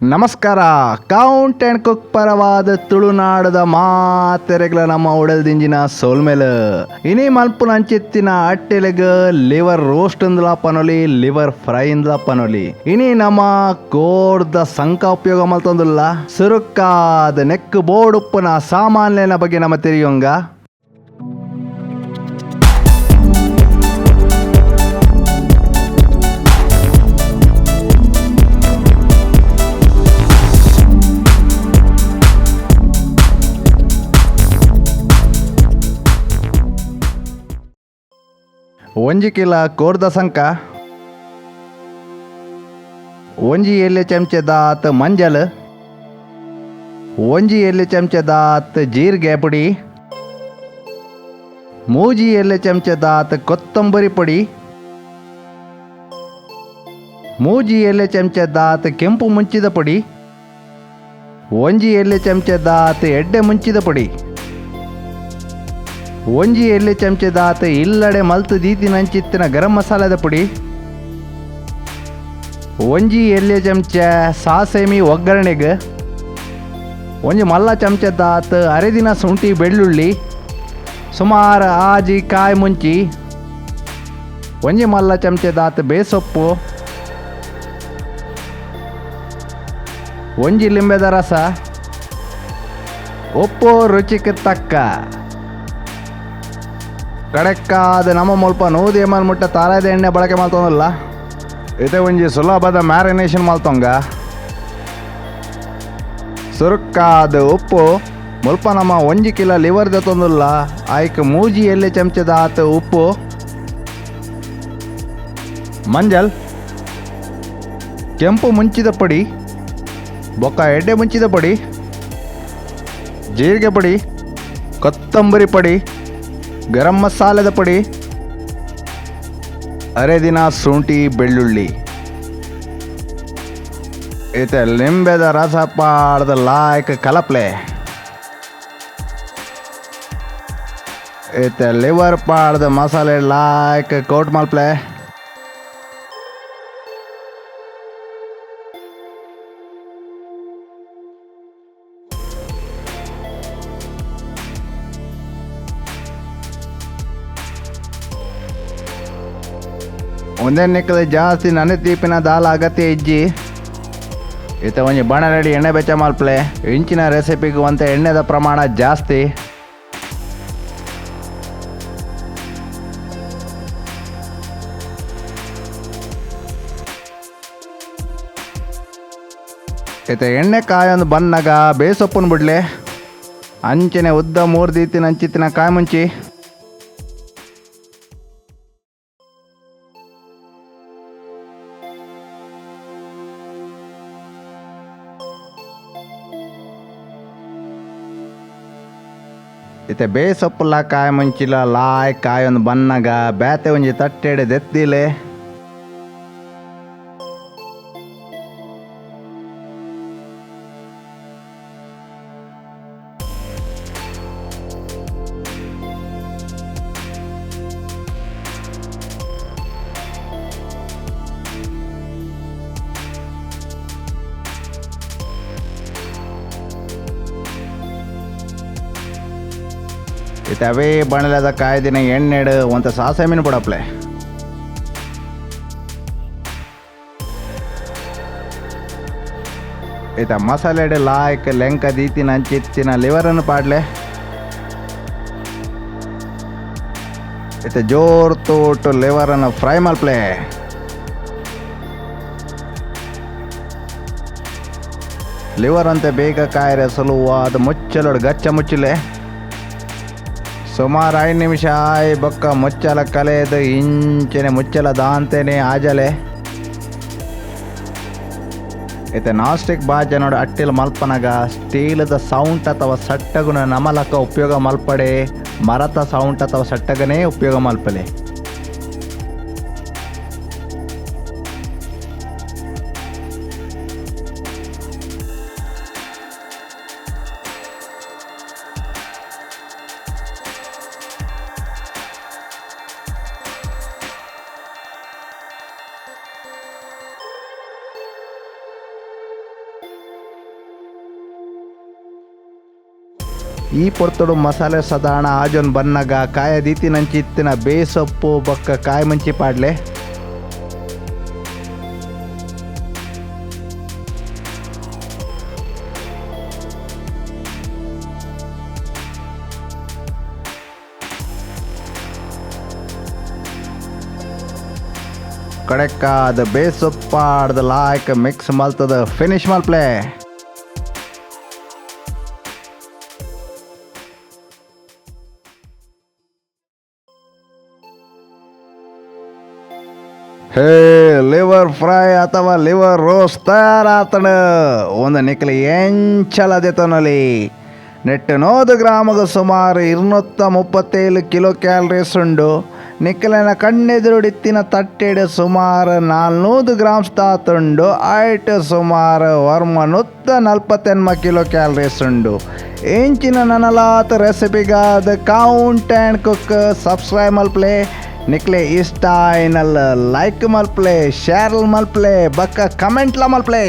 ನಮಸ್ಕಾರ. Count and cook ಪರವಾದ ತುಳುನಾಡದ ಮಾತೆರೆಗ್ಲ ನಮ್ಮ ಉಡಲ್ದಿಂಜಿನ ಸೋಲ್ಮೇಲ್ ಇನಿ ಮಲ್ಪುನ ಅಂಚಿತ್ತಿನ ಅಟ್ಟೆಲೆಗ್ ಲಿವರ್ ರೋಸ್ಟ್ ಇಂದಲ ಪನೊಲಿ, ಲಿವರ್ ಫ್ರೈ ಇಂದಲ ಪನೊಲಿ. ಇನಿ ನಮ್ಮ ಕೋರ್ದ ಸಂಕ ಉಪಯೋಗ ಮಲ್ತೊಂದುಲ್ಲ. ಸುರುಕ್ಕಾದ ನೆಕ್ ಬೋರ್ಡ್ ಉಪ್ಪುನ ಸಾಮಾನ್ಯನ ಬಗ್ಗೆ ನಮ್ಮ ತೆರಿಯೊಂಗ. ಒಂಜಿ ಕಿಲ ಕೋರ್ದ ಸಂಕ, ಒಂಜಿ ಎಲ್ಯ ಚಮಚದಾತ್ ಮಂಜಲ್, ಒಂಜಿ ಎಲ್ಯ ಚಮಚದಾತ್ ಜೀರಿಗೆ ಪುಡಿ, ಮೂಜಿ ಎಲ್ಯ ಚಮಚದಾತ್ ಕೊತ್ತಂಬರಿ ಪೊಡಿ, ಮೂಜಿ ಎಲ್ಯ ಚಮಚದಾತ್ ಕೆಂಪು ಮುಂಚಿದ ಪೊಡಿ, ಒಂಜಿ ಎಲ್ಯ ಚಮಚದಾತ್ ಎಡ್ಡೆ ಮುಂಚಿದ ಪೊಡಿ, ಒಂಜಿ ಎಲ್ಯ ಚಮಚದಾತ ಇಲ್ಲಡೆ ಮಲ್ತು ದೀತಿನಂಚಿತ್ತಿನ ಗರಂ ಮಸಾಲೆದ ಪುಡಿ, ಒಂಜಿ ಎಲ್ಯ ಚಮಚ ಸಾಸೆಮಿ ಒಗ್ಗರಣೆಗೆ, ಒಂಜಿ ಮಲ್ಲ ಚಮಚದಾತ ಅರೆದಿನ ಶುಂಠಿ ಬೆಳ್ಳುಳ್ಳಿ, ಸುಮಾರು ಆಜಿ ಕಾಯಿ ಮುಂಚಿ, ಒಂಜಿ ಮಲ್ಲ ಚಮಚದಾತ ಬೇಸೊಪ್ಪು, ಒಂಜಿ ಲಿಂಬೆದ ರಸ, ಉಪ್ಪು ರುಚಿಗೆ ತಕ್ಕ. ಕಡೆಕ್ಕಾದ ನಮ್ಮ ಮುಲ್ಪ 100 ml ಮುಟ್ಟ ತಾರಾದ ಎಣ್ಣೆ ಬಳಕೆ ಮಲ್ತೊಂದಿಲ್ಲ. ಇದೇ ಒಂಜಿ ಸುಲಭದ ಮ್ಯಾರಿನೇಷನ್ ಮಲ್ತೊಂಗ. ಸುರುಕ್ಕಾದ ಉಪ್ಪು ಮುಲ್ಪ ನಮ್ಮ ಒಂಜಿ ಕಿಲೋ ಲಿವರ್ ದೆತ್ತೊಂದುಲ್ಲ. ಆಯ್ಕೆ ಮೂಜಿ ಎಲ್ಯ ಚಮಚದ ಆತ ಉಪ್ಪು, ಮಂಜಲ್, ಕೆಂಪು ಮುಂಚಿದ ಪೊಡಿ, ಬೊಕ್ಕ ಎಡ್ಡೆ ಮುಂಚಿದ ಪೊಡಿ, ಜೀರಿಗೆ ಪೊಡಿ, ಕೊತ್ತಂಬರಿ ಪೊಡಿ, ಗರಂ ಮಸಾಲೆದ ಪೊಡಿ, ಅರೆದಿನ ಶುಂಠಿ ಬೆಳ್ಳುಳ್ಳಿ, ಇತ್ತೆ ಲಿಂಬೆದ ರಸ ಪಾಡ್ದ ಲಾಯ್ಕ್ ಕಲಪ್ಲೆ. ಇತ್ತೆ ಲಿವರ್ ಪಾಡ್ದ ಮಸಾಲೆ ಲಾಯ್ಕ್ ಕೋಟ್ ಮಲ್ಪ್ಲೆ. ಒಂದೇ ನಿಕ್ಕದ ಜಾಸ್ತಿ ನನೆ ತೀಪಿನ ದಾಲ ಅಗತ್ಯ ಇಜ್ಜಿ. ಇತ್ತ ಒಂಜಿ ಬಾಣಲೆಡಿ ಎಣ್ಣೆ ಬೆಚ್ಚ ಮಲ್ಪ್ಲೆ. ಇಂಚಿನ ರೆಸಿಪಿಗೆ ಒಂತೆ ಎಣ್ಣೆದ ಪ್ರಮಾಣ ಜಾಸ್ತಿ. ಇತ್ತ ಎಣ್ಣೆ ಕಾಯೊಂದು ಬನ್ನಾಗ ಬೇಸೊಪ್ಪನ್ ಬಿಡ್ಲೆ. ಅಂಚನೆ ಉದ್ದ ಮೂರು ದೀತಿನ ಅಂಚಿತ್ತಿನ ಕಾಯಿ ಮುಂಚಿ, ಇತ್ತೆ ಬೇಸೊಪ್ಪುಲ ಕಾಯಿ ಮುಂಚಿಲ ಲಾಯ್ ಕಾಯೊಂದು ಬನ್ನಾಗ ಬೇತೆ ಒಂಜಿ ತಟ್ಟೆಡೆ ದೆತ್ತಿಲೆ. ಇತ್ತೆ ಅವೇ ಬಾಣಲೆದ ಕಾಯ್ದಿನ ಎಣ್ಣೆಡು ಒಂತ ಸಾಸೆಮೀನು ಪಡಪ್ಲೆ. ಇತ್ತ ಮಸಾಲೆಡು ಲಾಯ್ಕ್ ಲೆಂಕ ದೀತಿನ ಅಂಚಿತ್ತಿನ ಲಿವರನ್ನು ಪಾಡ್ಲೆ. ಇತ್ತ ಜೋರು ತೋಟು ಲಿವರನ್ನು ಫ್ರೈ ಮಲ್ಪ್ಲೆ. ಲಿವರ್ ಅಂತೆ ಬೇಗ ಕಾಯರೆ ಸುಲುವಾದ ಮುಚ್ಚಲೋಡು ಗಚ್ಚ ಮುಚ್ಚಲೆ. ಸುಮಾರು 5 ನಿಮಿಷ ಆಯ್ ಬೊಕ್ಕ ಮುಚ್ಚಲ ಕಲೆದು ಇಂಚನೆ ಮುಚ್ಚಲ ದಾಂತೇನೆ ಆಜಲೆ. ಇತ್ತೆ ನಾಸ್ಟಿಕ್ ಬಾಜ ನೋಡು ಅಟ್ಟಿಲ್ ಮಲ್ಪನಗ ಸ್ಟೀಲದ ಸೌಂಟ್ ಅಥವಾ ಸಟ್ಟಗುನ ನಮಲಕ ಉಪಯೋಗ ಮಲ್ಪಡೆ, ಮರತ ಸೌಂಟ್ ಅಥವಾ ಸಟ್ಟಗನೇ ಉಪಯೋಗ ಮಲ್ಪಲೆ. ಈ ಪೊರ್ತುಡು ಮಸಾಲೆ ಸದಾಣ ಆಜೊನ್ ಬನ್ನಗ ಕಾಯ ದೀತಿನಂಚಿತ್ತಿನ ಬೇಸೊಪ್ಪು ಬೊಕ್ಕ ಕಾಯಿ ಮುಂಚಿ ಪಾಡ್ಲೆ. ಕಡೆಕ್ಕಾದ ಬೇಸೊಪ್ಪಾಡ್ದ ಲಾಯ್ಕ್ ಮಿಕ್ಸ್ ಮಲ್ತದ ಫಿನಿಶ್ ಮಲ್ಪ್ಲೆ. ಹೇ ಲಿವರ್ ಫ್ರೈ ಅಥವಾ ಲಿವರ್ ರೋಸ್ಟ್ ತಯಾರಾತಣ. ಒಂದು ನಿಕ್ಲಿ ಎಂಚಲದೆತನಲಿ ನೆಟ್ಟು 100 ಗ್ರಾಮಗ ಸುಮಾರು 237 ಕಿಲೋ ಕ್ಯಾಲರೀಸ್ ಉಂಡು. ನಿಕ್ಲೆನ ಕಣ್ಣೆದುರುಡಿತ್ತಿನ ತಟ್ಟೆಡು ಸುಮಾರು 400 ಗ್ರಾಮ್ಸ್ ತಾತುಂಡು. ಆಯ್ಟ್ ಸುಮಾರು 148 ಕಿಲೋ ಕ್ಯಾಲರೀಸ್ ಉಂಡು. ಎಂಚಿನ ನನಲಾತ ರೆಸಿಪಿಗಾದ ಕೌಂಟ್ ಆ್ಯಂಡ್ ಕುಕ್ ಸಬ್ಸ್ಕ್ರೈಬ್ ಮಲ್ಪ್ಲೆ. ನಿಕ್ಲೆ ಇಷ್ಟ ಆಯ್ನಲ್ ಲೈಕ್ ಮಲ್ಪ್ಲೆ, ಶೇರ್ ಮಲ್ಪ್ಲೆ, ಬಕ್ಕ ಕಮೆಂಟ್ಲ ಮಲ್ಪ್ಲೆ.